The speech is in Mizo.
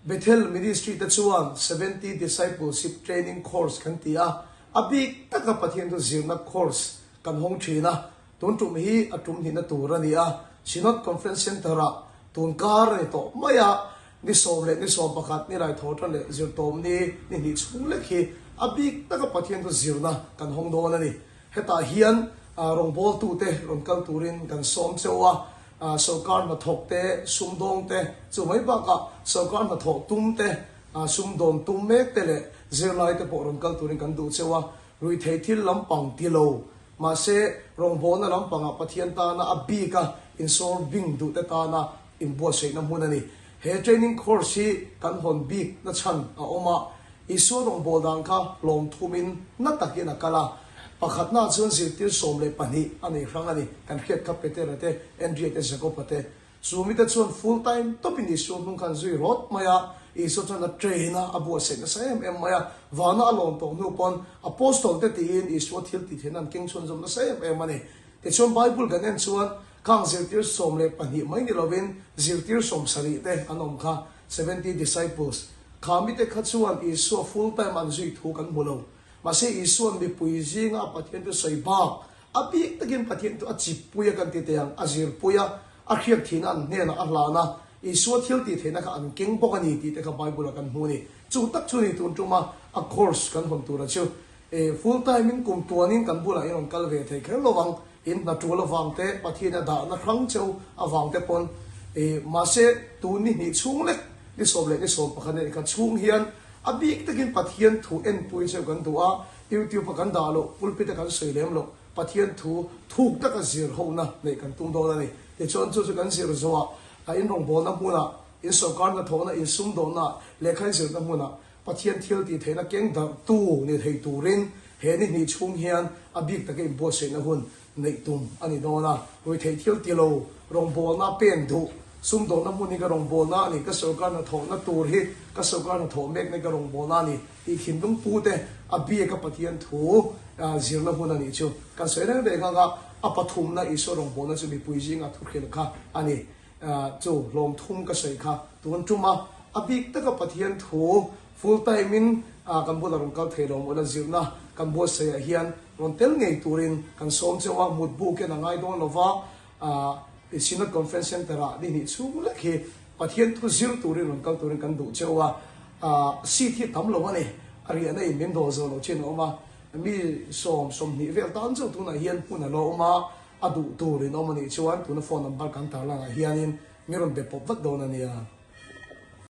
Bethel Ministry te chuan 70 Discipleship Training Course kan ti a, a bik taka Pathian thu zirna course kan hawng thin a, tun tum hi a tum hnihna tur a ni a, Synod Conference Centre-ah tun kar a ni tawh mai a, ni sawm leh ni 11 ni lai thaw tan leh zirtawm ni ni hnih chhung lek hi a bik taka Pathian thu zirna kan hawng dawn a ni. Hetah hian rawngbawltute rawn kal turin kan sawm cheu a, sawrkar hnathawk te, sumdawng te, chu mai bakah sawrkar hnathawh tum te, sumdawn tum mek te leh zirlai te pawh rawn kal turin kan duh cheu a. Ruihtheih thil lampang ti lo, mahse rawngbawlna lampangah Pathian tana a bika insawr bing duhte tana inbuatsaihna hmun a ni. He training course hi kan hawn bik na chhan a awm a, Isua rawngbâwl dan kha hlawm thumin na takin a kal a. Pakhatnaah chuan zirtir 12 a nei hrang a ni. Kan hriat kha Petera te, Andrea te, Jakoba te. Chu mite chuan full time tawpin Isua hnung khan zui rawt mai a, Isua chuan a train a, a buatsaih nasa em em mai a. Vana a lawm tawh hnu pawn Apostle te tiin Isua thil tih theihna an keng chhunzawm nasa em em a ni. Tichuan Bible kan en chuan khang zirtir 12 mai ni lovin zirtir 70 te an awm kha, 70 disciples. Kha mite kha chuan Isua full time an zui thu kan hmu lo. Mahse Isua'n mipui zinga a Pathian chu sawi bak, a bik takin Pathian chu a chip pui a kan ti teh ang, a zir pui a, a hriat thihna an hnenah a hlan a, Isua thil tih theihna kha an keng bawk a ni tih te kha Bible ah kan hmu a ni. Chu tak chu ni tun tuma a course kan hawn tura chu. E, full time in kum tuanin kan bulah in rawn kal ve thei kher lo ang, in hna tul avang te, Pathian a dahna hrang cheu avang te pawn, e, mahse tun ni hnih chhung lek, ni sawm leh ni 11 a nih kha chhung hian a bik takin Pathian thu enpui cheu kan duh a, YouTube a kan dah loh, pulpit a kan sawi lem loh, Pathian thu thuk taka zir hona neih kan tum dawn a ni. Tichuan chu chu kan zir zawhah a inrawngbawlna hmunah, in sawrkar hnathawhna, in sumdawnna, lehkha in zirna hmunah Pathian thil tih theihna keng darhtu ni thei turin he ni hnih chhung hian a bik taka inbuatsaihna hun neih tum a ni dawn a. Ruihtheih thil ti lo, rawngbawlna pen duh, sumdawnna hmun hi ka rawngbawlna a ni, ka sawrkar hnathawhna tur hi ka sawrkar hnathawh mekna hi ka rawngbawlna a ni tih thinlung pute a biaka Pathian thu zirna hun a nih chu kan sawi reng reng ang a, a pathumna Isua rawngbawlna chu mipui zinga thuhrilh kha a ni. Chu hlawm thum ka sawi kha tun tum a, a bik taka Pathian thu full time in kan bulah rawn kal thei lo mawlh a, zirna kan buatsaih ah hian rawn tel ngei turin kan sawm cheu a, mut buk hian a ngai dawn lova, Synod Conference Centre ah ni hnih chhung lek hi Pathian thu zir turin rawn kal turin kan duh cheu a, seat hi tam lo a ni, a riahna in min dawl zo lo chin a awm a, mi sawm 20 vel tan chauh tunah hian hmun a lo awm a. A duh tur in awm a nih chuan tuna phone number kan tarlang ah hianin mi rawn be pawp vat dawn a nia.